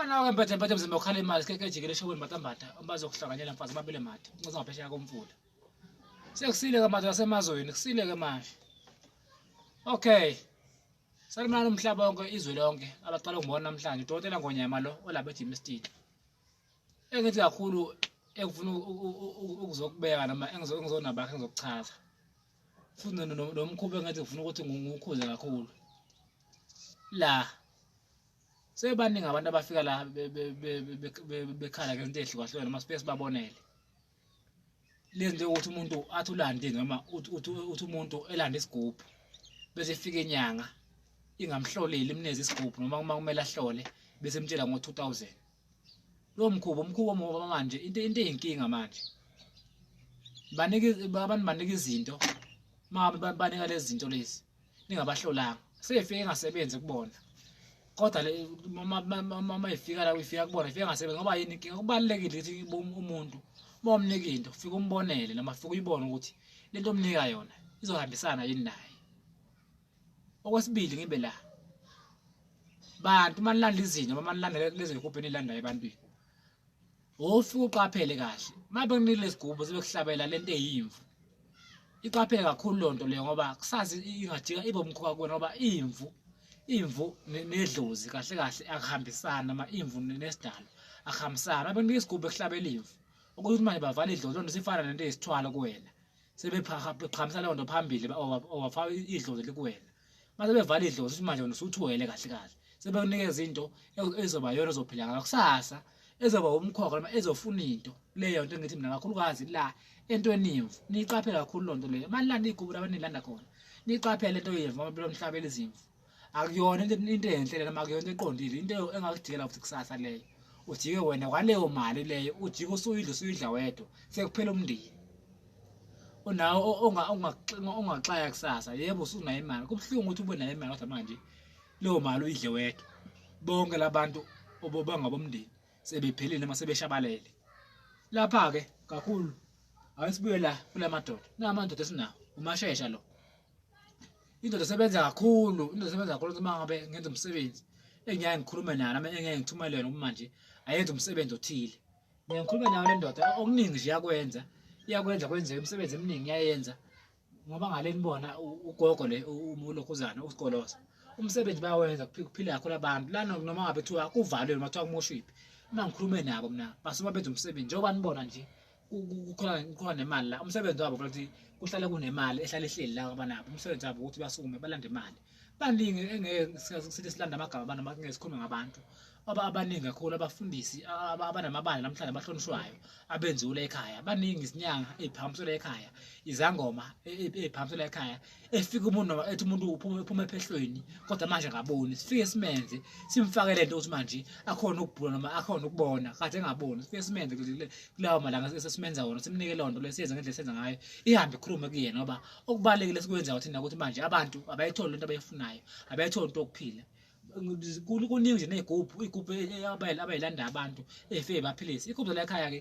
Ana-ke mbethe mbethe mzimba ukhala imali sikeke ejikele eshobeni mbatambata bazokuhlanganyela mfazi amabele made uncaza ngaphesheya komfula. Sekusile-ke madoda asemazweni kusile-ke manje. Okay. Salimana umhlaba wonke izwe lonke abaqala ukungibona namhlanje udokotela Ngonyama lo olapha eJimistini. Engithi kakhulu engifuna ukuzokubeka noma engizonabakho engizokuchaza. Futhi nomkhuba engathi ngifuna ukuthi ngiwukhuze kakhulu. La sebaningi abantu abafika la bekhala ngezinto ey'hlukahlukene noma sifike sibabonele. Lezi nto yokuthi umuntu athi ulande noma uthi umuntu elande isigubhu bese ifika inyanga ingamhloleli imneze isigubhu noma uma kumele ahlole bese imtshela ngo-2000. Lowo mkhuba umkhuba omubi manje into eyinkinga manje. Banika abantu banika izinto uma banika lezi zinto lezi ningabahlolanga seyifike ingasebenzi kubona kodwa le uma ifika la ifika kubona ifika ingasebenzi ngoba yini inkinga. Kubalulekile ukuthi umuntu uma umnika into ufike umbonele noma ufike uyibone ukuthi lento omnika yona izohambisana yini naye. Okwesibili ngibe la bantu uma nilanda izinto noma nilanda lezi zigubhu enilandayo ebantwini, wofike uqaphele kahle uma bekunikile lesigubhu sebekuhlabela lento eyimvu, iqaphele kakhulu leyo nto leyo ngoba kusasa ingajika ibe umkhuba kuwena ngoba imvu nedlozi kahle kahle akuhambisani noma imvu nesidalo akuhambisani. Uma bekunika isigubhu bekuhlabela imvu ukuthi manje bavala idlozi, loo nto isifana nento eyisithwalo kuwena, sebeqhamisa leyo nto phambili obafaka idlozi likuwena. Mase bevala idlozi ukuthi manje wena usuthwele kahle kahle, sebekunikeza into ezoba yona ozophila ngayo kusasa, ezoba umkhokha noma ezofuna into leyo nto. Engithi mina kakhulukazi la entweni imvu niyiqaphele kakhulu loo nto leyo. Uma nilanda iy'gubhu lapho enilanda khona niyiqaphele into yemvu ngoba phela umhlabela izimvu akuyona into enhle lena, noma akuyona into eqondile, into engakujikela futhi kusasa leyo. Ujike wena kwaleyo mali leyo, ujike usuyidla usuyidla wedwa sekuphela umndeni unawo ongaxaya kusasa. Yebo usunayo imali, kubuhlungu ukuthi ube nayo imali kodwa manje leyo mali uyidle wedwa, bonke labantu obangabomndeni sebephelile noma sebeshabalele. Lapha-ke kakhulu ake sibuye la kula madoda, namadoda esinawo umashesha lo, indoda esebenza kakhulu, indoda esebenza kakhulu uma ngabe ngenza umsebenzi engiyaye ngikhulume nayo noma engiyaye ngithumele yona uma nje ayenze umsebenzi othile, ngiye ngikhulume nayo le ndoda. Okuningi nje iyakwenza, iyakwenza kwenzeka imisebenzi eminingi iyayenza ngoba ngale nibona ugogo le ulokhuzana usigoloza umsebenzi bayawenza kuphila kakhulu abantu la. Noma ngabe kuthiwa kuvalwe noma kuthiwa kumoshwiphi, uma ngikhulume nabo mina basuke benza umsebenzi njengoba nibona nje kukhona nemali la. Umsebenzi wabo ukuthi kuhlale kunemali ehlale ihleli la abanabo, umsebenzi wabo ukuthi basukume balande imali. Baningi engeke sithi silanda amagama abantu noma ngeke sikhulume ngabantu abaningi kakhulu, abafundisi abanamabandla namhlanje abahlonishwayo abenziwula ekhaya baningi, izinyanga ey'phakamiselwa ekhaya, izangoma ey'phakamiselwa ekhaya, efika umuntu noma ethi umuntu uphuma ephehlweni kodwa manje akaboni, sifike simenze simfake lento ukuthi manje akhona ukubhula noma akhona ukubona kade engaboni. Sifike simenze kulawo malanga esesimenza wona, simnike leyo nto leyo, siyenze ngendlela esenza ngayo, ihambe ikhulume kuyena ngoba okubalulekile esikwenzayo thina ukuthi manje abantu abayitholi lento abayifunayo, abayitholi into yokuphila. Kuningi nje ney'gubhu, iy'gubhu abayilanda abantu ey'fike baphilise. Iy'gubhu zala ekhaya-ke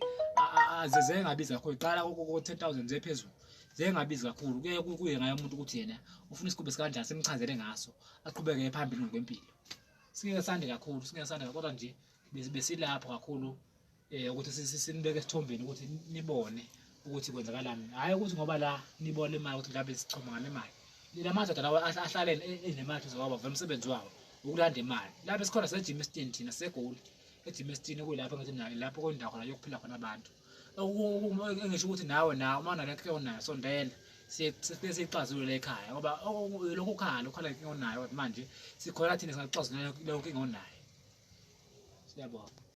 zengabizi kakhulu, iqala ko-10,000 ziye phezulu, zengabizi kakhulu. Kuye kuye ngaye umuntu ukuthi yena ufuna isigubhu esikanjani, simchazele ngaso aqhubeke phambili ngokwempilo. Singeke sande kakhulu, singeke sande kakhulu, kodwa nje besilapho kakhulu ukuthi sinibeke esithombeni ukuthi nibone ukuthi kwenzakalani, hhayi ukuthi ngoba la nibone imali ukuthi mhlawumbe sichoma ngale mali. La madoda lawa ahlale enemali thuze kwabo vele umsebenzi wawo ukulanda imali. Lapho esikhona seJimistini thina seGoli eJimistini, kuyilapho engithi nayo lapho kuyindawo khona yokuphila khona abantu. Engisho ukuthi nawe nawe uma unale nkinga onayo sondela sifike siyixazulule ekhaya ngoba lokhu ukhala ukhala inkinga onayo manje sikhona thina singaxazulula leyo nkinga onayo. Siyabonga.